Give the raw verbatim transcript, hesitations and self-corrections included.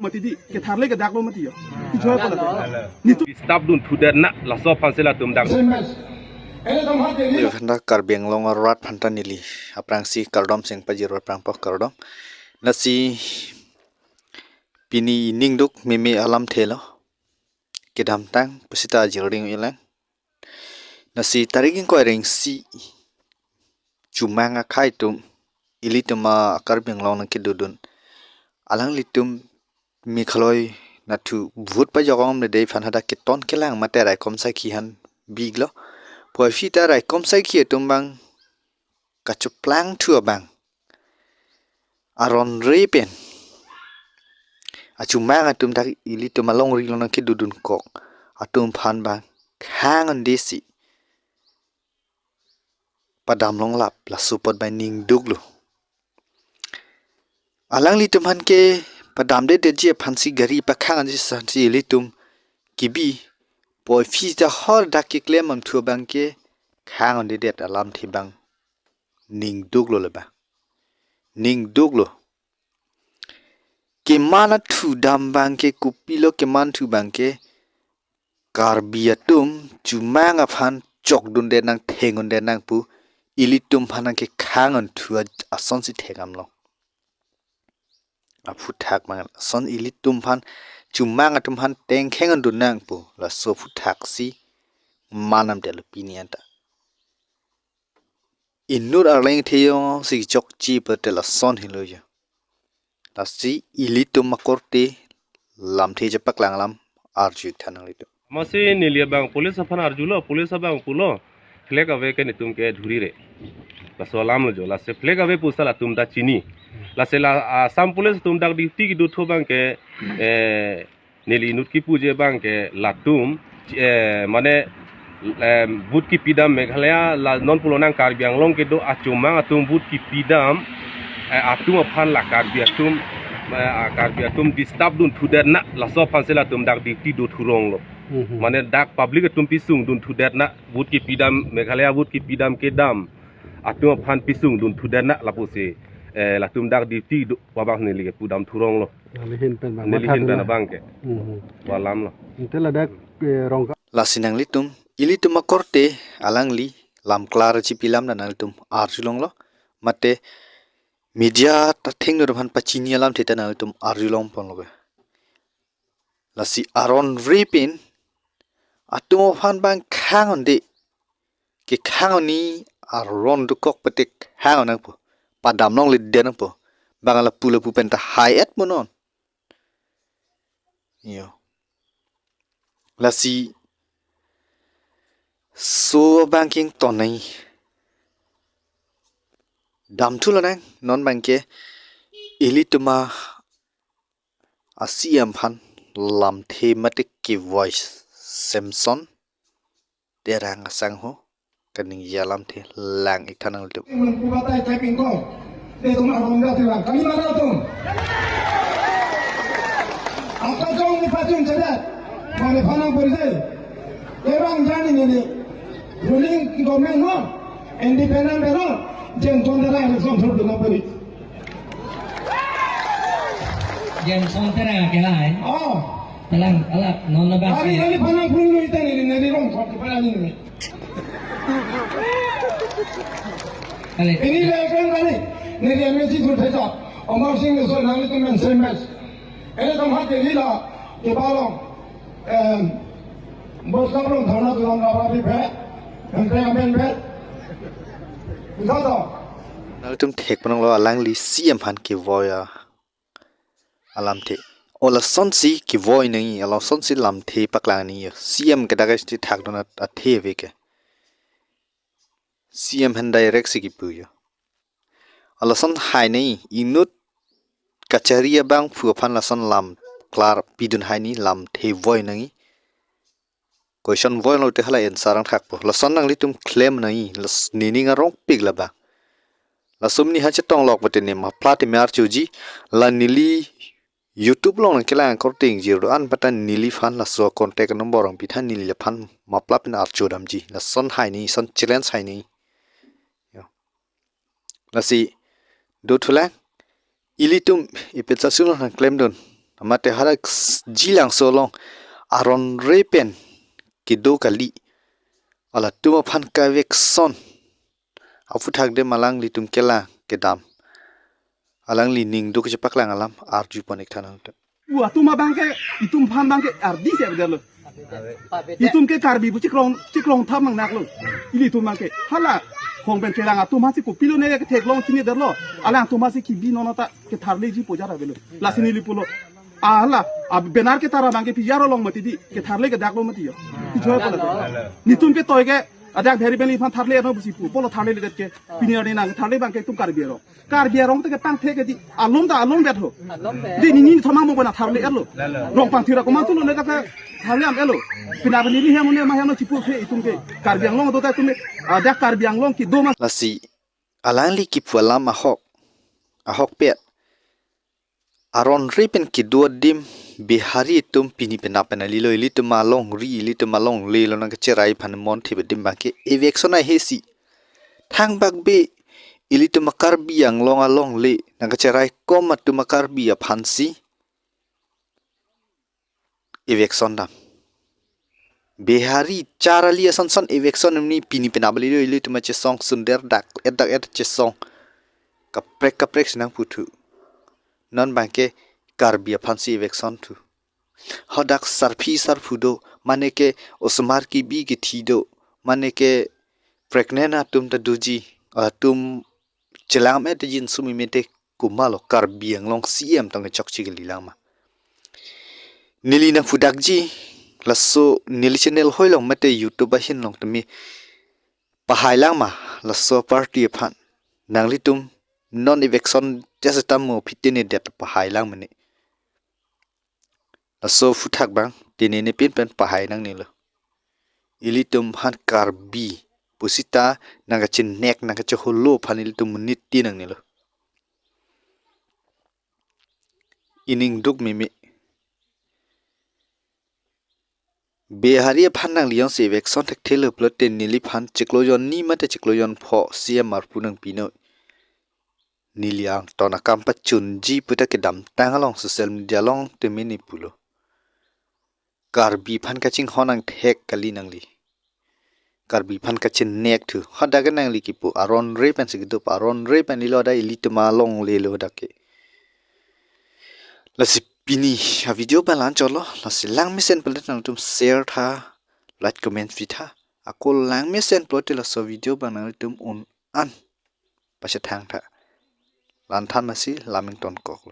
Mati di, ketharle ke daklo mati yo. Kejoi pala. Nitum. Disturb dun thudet na, laso aphan si latum dak. Same match. Ele tom hat de. Yo, handa Karbi Anglong arat aphan ta neli aphrangsi kardom seng pajir aphrang po kardom. Lasi pini ning duk meme alamthe lo. Kedamtang pusita ajir ring ilang. Lasi tarik ingkoi areng isi Chumang akhei atum, ilitum a Karbi Anglong nangkedodun. Alanglitum Meghalaya nathu vote pajok ongledei aphan hadak keton kelang mate raikom sakhi aphan biglo. Puvoiphit ta raikom sakhi atum abang kacheplang thu abang aron re pen achumang atum dak ilitum alongri along nangkedodun kok atum aphan abang khang ande si padam longlap, laso apot abang ning duklo. Alanglitum aphan ke padamdedetji aphan si gari pakhang ansi sansi ilitum kebi, puvoiphit ta hor dak keklem amthu abang ke khang andedet alamthe abang ning duklo le abang. Ning duklo. Keman athu dam abang ke kopilo keman thu abang ke Karbi atum Chumang aphan chokdunde nang thengdunde nang pu ilitum aphan nangkekhang an thu a-, asonsi thekdam long. Aphuthak mang ason ilitum aphan Chumang atum aphan tengkheng an dun nang pu laso aphuthak si manam telo pini anta. Inut arleng theyong si chokche pate lason helo ya. Lasi ilitum akorte lamthe chepaklang alam arju than nanglitum. Amatsi neli abang police aphan arjulo, police abang pulo, flag ave ke netum ke dhurire. Laso alam lo jo, lasi flag ave pusi latum ta chini. Lasi la Assam police atum dak duty kedo thu abang ke, eh, neli inut kipuji abang ke latum, eh, mane, eh, vote kepidam Meghalaya la non pulo nang Karbi Anglong kedo achumang atum vote kepidam, eh, atum aphan la Karbi atum, eh, Karbi atum disturb dun thudet na laso aphan si latum dak duty do thurong lo. Mhm. Mane dak public atum pisung dun thudet na vote kepidam Meghalaya vote kepidam kedam atum aphan pisung dun thudet na lapusi, eh, latum dak duty do pabang neli kepudam thurong lo. Neli ahin pen bang, neli ahin pen abang ke. Mhm. Pu alam lo. Ante ladak, eh, Rongkha. Lasi nanglitum, ilitum akorte alangli lam klar chipilam dan nanglitum arjulonglo. Mate media ta thengno aphan pachini alamthe ta nanglitum arjulong ponlo ke. Lasi aron re pen atum aphan bang khang ande. Kekhang ani aron dokok pate khang nangpo. Padam longle den nangpo. Bang lapu lapu pen ta hai-et mo non. Yo. Lasi so abang kington nai. Dam thu lonang non abang ke ilitum a C M aphan lamthe mate kevoi Samson Terang asangho kaningje alamthe lang-ik than nanglitum. Nung kubatai typing ko. Te tum arong da te lang. Kami mana tum? Apa jong ni pachung cedat? Mane phanang polisi. Terang jani nini. Ruling government ho. Independent ho. Jen ton da election thur duna poli. Jameson Terang ke hai. Oh. Telang, ala, non na bang. Hari, hari phanang pulung lo ita nini, nini rong kok di pala nini. Ale. Ini le kan tadi, nini M A C thur thesa, Amar Singh ni so nangli tu men same match. Ini tam hat ke lila, ke balong. Em, bos kaprong thana tu lam rap rap phe, em phe, em phe, em phe. Bisa to? Nanglitum thek ponlonglo alangli C M aphan kevoi a alamthe. O lasonsi kevoi nangji, o lasonsi lamthe paklang nangji. C M ke dak si thak dun at-, athe ave ke. C M aphan direct si kipu jo. O lason hai nangji, inut kachari abangphu aphan lason lam klar pidun hai nangji, lamthe voi nangji. Question voi lote hala answer ang thakpo. Lason nanglitum klem nangji, las-, nening arongpik labang. Laso pini ha chetong lok pute ne mapla te me archuji, la neli YouTube along nangkelang korte ingjir do-an pata neliphan laso contact number ang pitha, neliphan mapla pen archu damji. Lason hai nangji, son challenge hai nangji. Yo. Lasi do thulang, ilitum ipit sasung lo nangklemdun Mate hadak s-, Jilangso along aron re pen kedo kali. Halatum aphan ka-eviction aphuthak de malang ilitum kelang kedam, alangli ning duk chepaklang alam arjupon ik thanang. U atum abang ke, itum aphan abang ke ardi se avelo. Itum ke Karbi pu chikrong, chikrong thap mang naklo. Ilitum abang ke. Hala, hong pen kelang atum aphansi kopilo ne ketheklong chini derlo. Alangtum aphansi kebi non ta ketharleji pojar avelo. Lasi neli pulo. Hala, a banner ketar abang ke pijar along mati di. Ketharle ke daklo mati yo. Pijar pala. Nelitum ke toi ke, adak bheri beli aphan tharle ano busi pu. Pulo tharledet ke. Pini arni nangtharle abang ke itum Karbi arong. Karbi arong te kepangthek ke di. Alom ta alom bet ho. Alom bet. Di nini thoma mo bana tharle erlo. Rong pangthira komantu lo le ta ke tharle am erlo. Pina bani ni hem ne ma hem no chipu phe itum ke. Karbi Anglong do ta itum ke. Adak Karbi Anglong kedo ma. Lasi alangli kipu alam ahok, ahokpet. Aron re pen kedo adim Bihari atum pini penap pen alilo, ilitum alongri, ilitum alongle lo nangkacherai aphan mon thip adim abang ke eviction ahesi. Thangbak be ilitum a-Karbi Anglong alongle nangkacherai kom atum a-Karbi aphansi eviction dam. Bihari charli ason son eviction ni pini penap alilo, ilitum achesong sunder dak et dak et chesong. Kaprek kaprek si nangputhu. Non abang ke Karbi aphansi eviction thu. Hadak sarpi sarpo do, mane ke osomar kebi kethi do, mane ke pregnant atum ta doji, atum chelang me te jin sumi me te komatlo Karbi Anglong C M tong chokche kalilang ma. Neli nangpudakji, laso neli channel hoi along mate YouTube ahin along tumi pahailang ma, laso party aphan. Nanglitum non eviction te setame mo phite ne det pahailang mene. Laso aphuthak abang, tini ne pin pen pahai nangnelo. Ilitum aphan Karbi pusita nangkachenek nangkacheholo aphan ilitum monit ti nangnelo. Ining duk meme. Bihari aphan nangli jongsi eviction thekthelo pulote neliphan chiklo jon ni mate chiklo jon pho C M arpu nangpinoi. Neli angton akam pachunji puta kedamtang along social media along tumi ne pulo. Karbi aphan kachinghon angthek kali nangli. Karbi aphan kachenek thu. Hadak ke nangli kipu aron re pensi kedo, aron re pen ilo ada ilitum alongle lo hadak ke. Lasi pini a-video abang la-an chotlo, lasi langmesen pulote nangtum share tha, like, comment pi tha. Ako langmesen pulote laso video abang nangtum un-an pachethang tha. La-an than masi lam ingtonkoklo.